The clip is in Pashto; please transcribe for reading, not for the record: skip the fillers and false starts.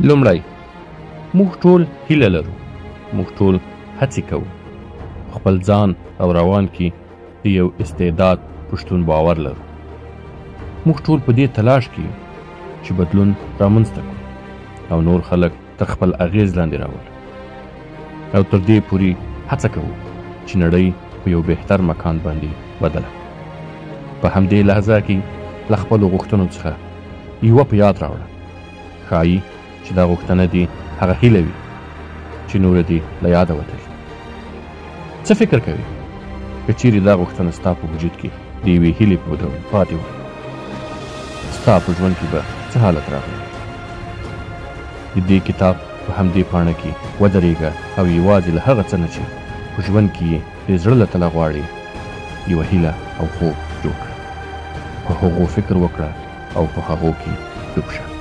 لومړی، موږ ټول هیله لرو، موږ ټول هڅې کوو، په خپل ځان او روان کې د یو استعداد په شتون باور لرو. موږ ټول په دې تلاش کې یو چې بدلون رامنځته کړو او نور خلک تر خپل اغېز لاندې راولو، او تر دې پورې هڅه کوو چې نړۍ په یو بهتر مکان باندې بدله کړو. په همدې لحظه کې له خپلو غوښتنو څخه یوه په یاد راوړه. ښایي چې دا غوښتنه دې هغه هیله وي چې نوره دې له یاده وتلې. څه فکر کوې که چیرې دا غوښتنه ستا په وجود کې د یوې هیلې په ډول پاتې وای، ستا په ژوند کې به څه حالت راغلی؟ د دې کتاب په همدې پاڼه کې ودرېږه او یوازې له هغه څه نه چې په ژوند کې یې د زړه له تله غواړې یوه هیله او خوب جوړ کړه. په هغو فکر وکړه او په هغو کې ډوب شه.